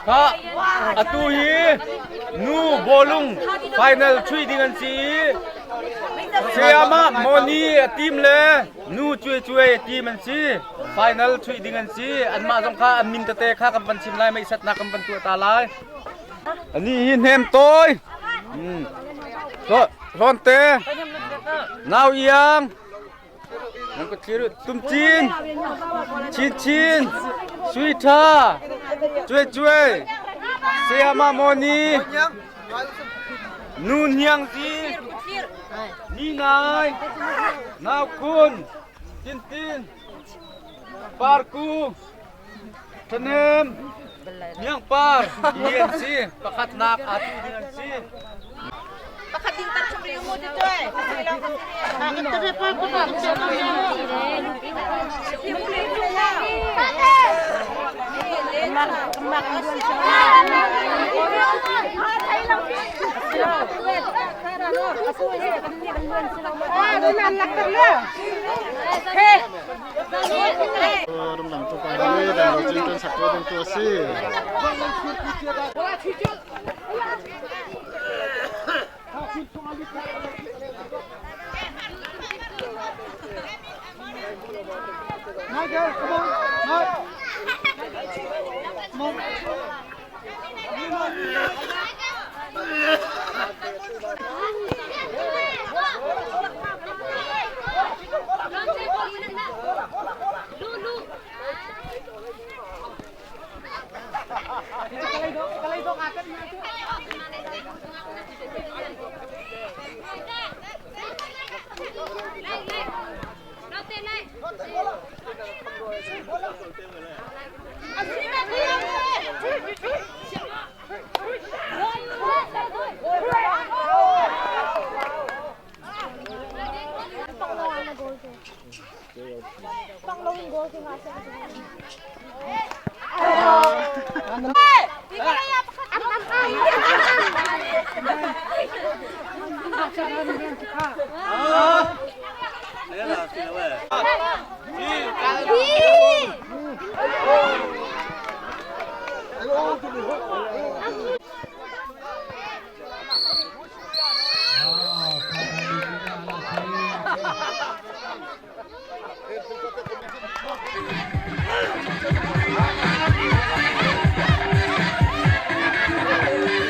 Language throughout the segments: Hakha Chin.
Kha atu hi nu bawlung final chui ding an si i Sayama Moni a team le nu Cue Cue a team an si. Final chui ding an si. Anmah zong kha an min tete kha kan van chim lai meisatnak kan van tuah ta lai. Ani hi hnem tawi. Hlawnte. Nau Iang. Nan ka thlir Tum Cin. Chin Chin. Sui Tha. Cue Cue. Sayama Moni. Nu Hniang Zi. Ni Nai. Nau Khun. Tin Tin. Parku. Ṭhahnem Hniangpar hi an si. Pakhatnak aa tu ding an si. Pakhat ding tar chung ri mu ti tuai. Ramdang tu pa hi dan lo cin kan sak ding tu a si. Michael, come on, Mike. Come on.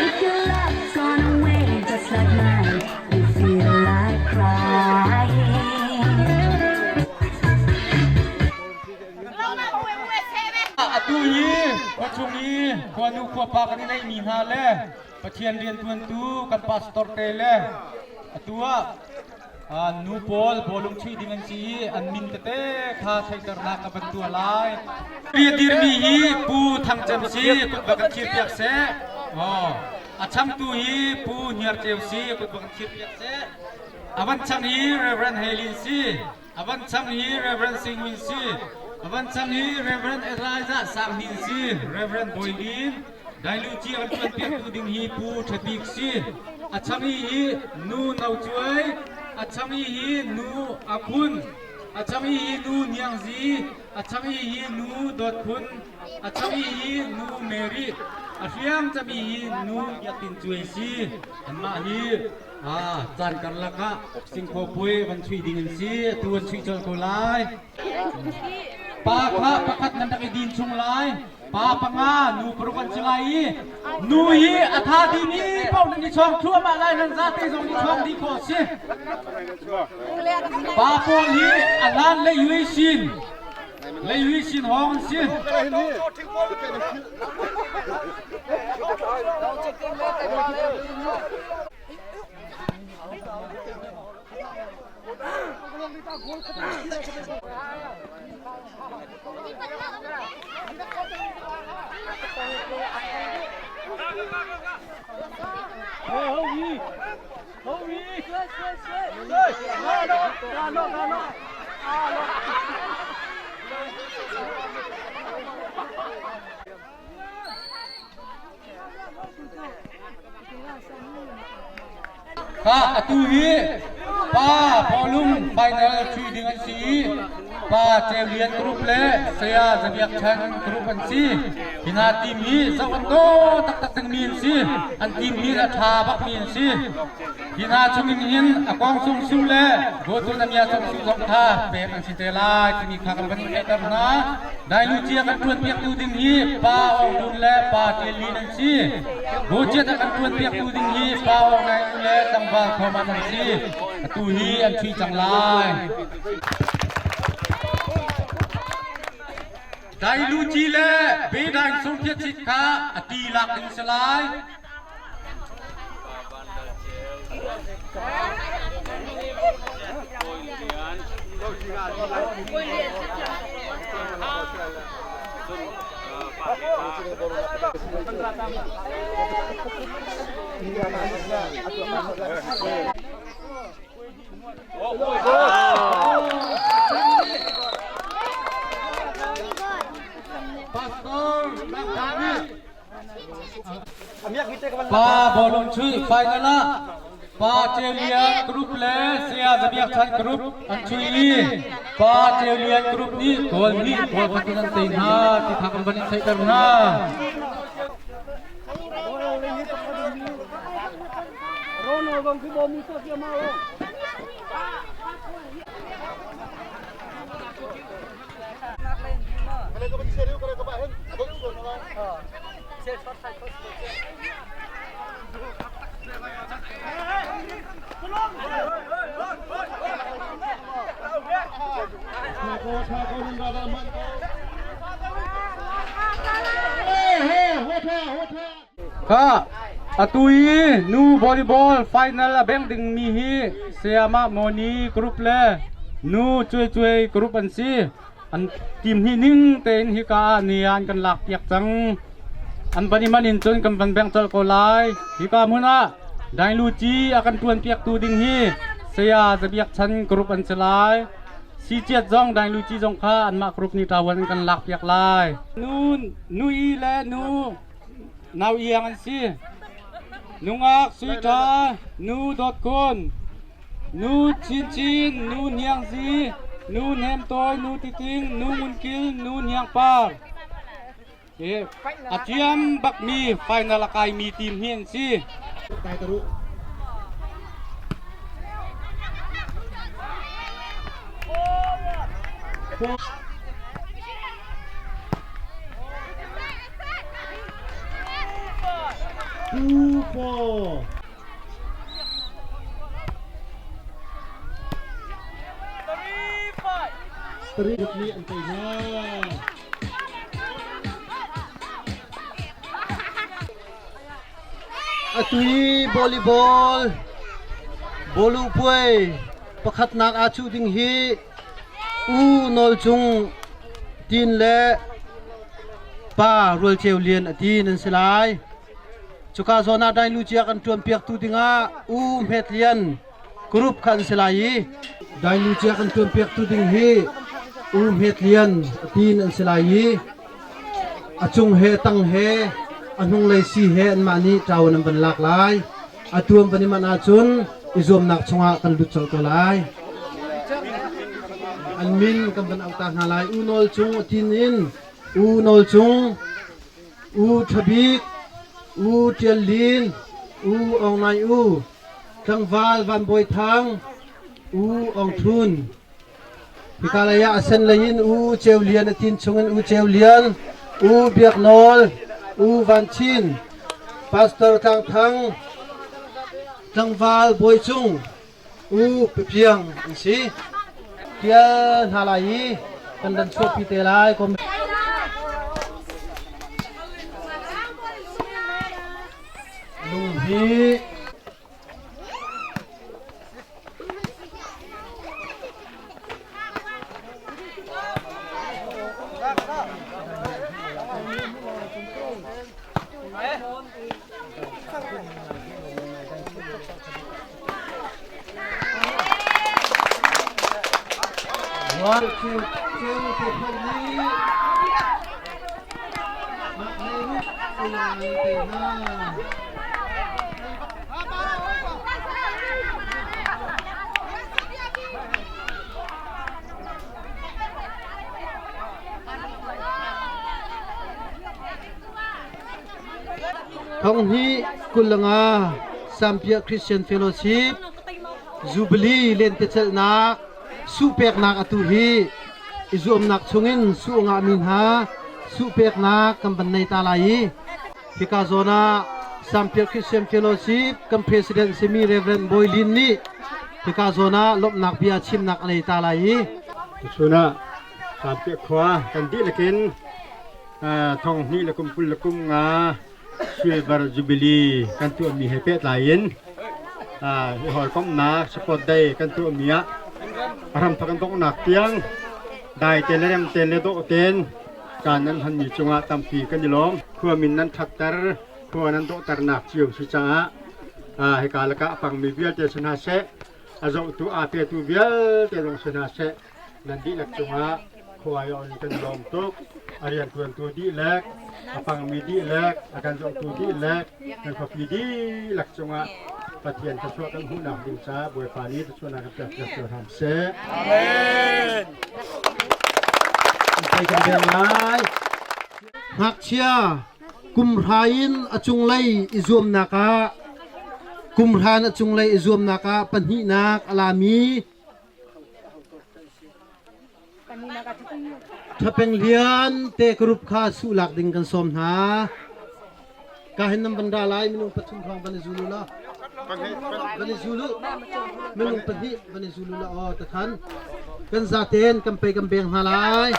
If your love's gone away just like mine, you feel like crying. Atu hi khuachung i khuanu khuapa kan i neihmi hna le Pathian riantuantu kan pastor te le atu ah nu pawl bawlung chuih ding an si i an min tete kha theihternak ka van tuah lai. Ri dirmi hi Pu Thang Cem si kut va kan thir piak seh. Oh, a changtu hi Pu Hniar Ceu si kut va kan thir piak seh. A van chang hi Reverend Helin si. A van chang hi Reverend Sing Win si. A van chang hi Reverend Elijah Sang Hnin si. Reverend Bawi Lin. Dailuci an ṭuan piaktu ding hi Pu Ṭha Bik si. A chang hi Nu No Cuai, a chang hi Nu A Khun, a chang hi Nu Hniang Zi, a chang hi Nu Dawt Khun, a chang hi Nu Mary, a hriang cami hi Nu Biak Tin Cuai si. Anmah hi caan karlak ah singkhaw puai van chuih ding an si. Atu an chuih colh ko lai. Pa kha pakhat nan rak i din chung lai. Pa panga nu paruk an si lai i nu hi a tha dimi paoh nan i chawng thluahmah lai nan zate zong i chawng dih khawh a si. Pa pawl hi a hlan le yui sin le yui sin hawng an si. Kha atu hi pa bawlung final chui ding an si i. Pa Ceu Lian Group le Saya Za Biak Chan Group an si. Hi hna team hi zoh an dawh taktak dingmi an si. An team hi a ṭha bakmi an si. Hi hna chungin hin a kong sung su le Gotu Namia sung su zong kha pek an si te lai timi kha kan van in theihter hna. Dailu cia kan ṭuan piaktu ding hi Pa Aung Dun le Pa Tial Lin an si. Budget a kan ṭuan piaktu ding hi Pa Aung Naing U le tlangval Thomas an si. Atu hi an ṭhui cang lai. Dailu ci le Bedaing sungphiat sit kha a ti lak ding si lai. Pastor Pa bawlung chuih final ah Pa Ceu Lian Group le Saya Za Biak Chan Group an chuih i Pa Ceu Lian Group nih goal hnih goal khat in an tei hna ti kha kan van in theihter hna. Kha atu i nu volleyball final a beng dingmi hi Sayamah Moni group le nu Cuai Cuai group an si. An team hnih ning tein hika ah ni an kan lak piak cang. An van i man in cun kan van bengh colh ko lai. Hika hmun ah Dainglu Ci a kan ṭuan piaktu ding hi Saya Za Biak Chan group an si lai. Siciat zong Dainglu Ci zong kha anmah group nih ṭawan an kan lak piak lai. Nu nu i le nu nau iang an si. Nungak Sui Ṭha, nu Dawt Kun, nu Chin Chin, nu Hniang Zi, nu Hnem Tawi, nu Titing, nu Ngun Kil, nu Hniang Par. A thiam bakmi final a kaimi team hi an si. Two four. Three nih an tei hna. Atu i volleyball bawlu puai pakhatnak aa cuh ding hi U Nawl Cung Tin le Pa Rual Ceu Lian a ti nan si lai. Cuka zawn ah Dainlu cia kan ṭuan piaktu dingah U Hmet Lian group kha an si lai i Dainlu cia kan ṭuan piaktu ding hi U Hmet Lian a ti an si lai i A cung he tang he a hnunglei si he anmah nih ṭaun an van lak lai. Atu an van i manh ahcun i zuamnak chungah kan lut colh ko lai. An min kan van auh ta hna lai. U Nawl Cung a tin in U Nawl Cung, U Ṭha Bik, U Ṭial Lin, U Aung Naing U, Tlangval Van Bawi Thang, U Aung Htun. Hika lei ah a sen lei in U Ceu Lian a tin chungin U Ceu Lian, U Biak Nawl, U Van Chin, Pastor Tlang Thang, Tlangval Bawi Cung, U Pipiang an si. Tial hna lai i kan ran chuahpi te lai. Lung hi Thonghnih 25 Sampiah Christian Fellowship Jubilee lentecelhnak suhpeknak atu hi i zuamnak chungin suh a ngahmi hna suhpeknak kan van nei ta lai i hika zawn ah Sampiah Christian Fellowship kan President simi Reverend Bawi Lin nih hika zawn ah lawmhnak bia chimnak a nei ta lai i Tuchun ah Sampiah khua kan dihlak in thonghnih le kum 25 Silver Jubilee kan tuahmi he pehtlai in hi hawikomhnak support day kan tuahmi ah ramthok an donghnak tiang dai te le rem te le dawh tein caan nan hmanmi cungah tampi kan i lawm. Khua min nan ṭhatter, khua nan dawhternak cio si caah hika lakah a pangmi vialte si hna seh, a zohtu aa petu vialte zong si hna seh, nan dihlak cungah khuai on kan lawm tuk. A riantuantu dihlak, a pangmi dihlak, a kan zohtu dihlak, kan khuapi dihlak cungah Pathian thluachuah kan hmuhnak ding caah Bawipa nih thluachuahnak kan pek piak cio hram seh. Amen. Lai. Ngakchia kumhra in a cunglei i zuamnak ah kumhra in a cunglei i zuamnak ah pahnihnak a lami Ṭhapeng lian te group kha suh lak ding kan sawm hna. Ka hin nan van ra lai minung pathum hrawng van i zul u law. Van i zul u. Minung pahnih van i zul u law aw takhan. Kan zaten kan pei kan beng hna lai.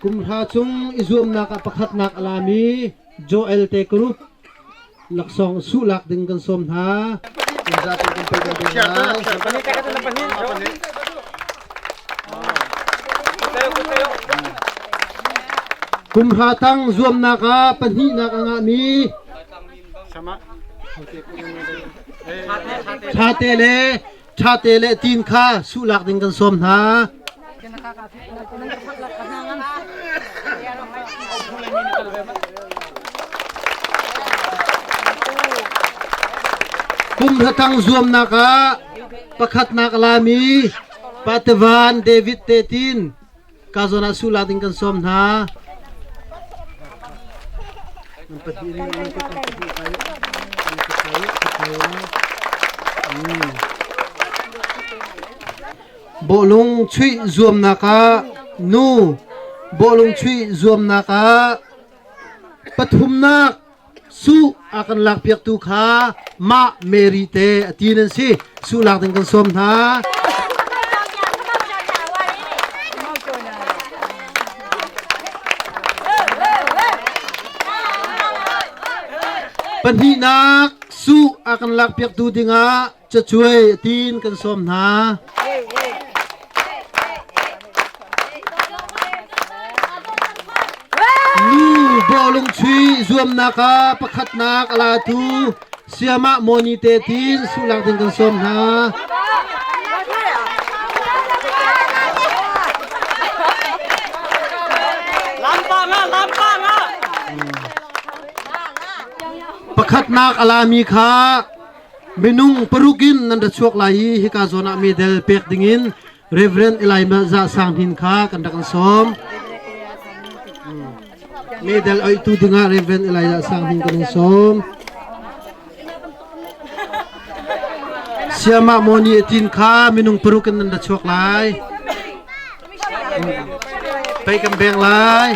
Kumhra chung i zuamnak ah pakhatnak a lami Joel te group laksawng suh lak ding kan sawm hna. Zapi kan pe kan ding lai. Kumhra tang zuamnak ah pahnihnak a ngahmi Ṭhate le ṭhate le tin kha suh lak ding kan sawm hna. Kum hratang zuamnak ah pakhatnak a lami Patevan David Tetin ka zawn ah suh lak ding kan sawm hna. Bawlung chuih zuamnak ah nu bawlung chuih zuamnak ah pathumnak su a kan lakpiaktu kha mah Mary te a ti nan si su lak ding kan sawm hna. Pahnihnak su a kan lakpiaktu dingah cacuai tiin kan sawm hna. Nu bawlung chuih zuamnak ah pakhatnak a latu Siamah Moni te tin sulak ding kan sawm hna. Pakhatnak a lami kha Minung paruk in nan ra chuak lai i hika zawn ah medal pek dingin Reverend Elijah Za Sang Hnin kha kan rak in sawm. Medal oihtu dingah Reverend Elijah Sang Hnin kan in sawm. Siamah Moni atin kha minung paruk in nan ra chuak lai. Pei kan beng lai.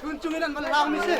Chun chungin an van lang mi si.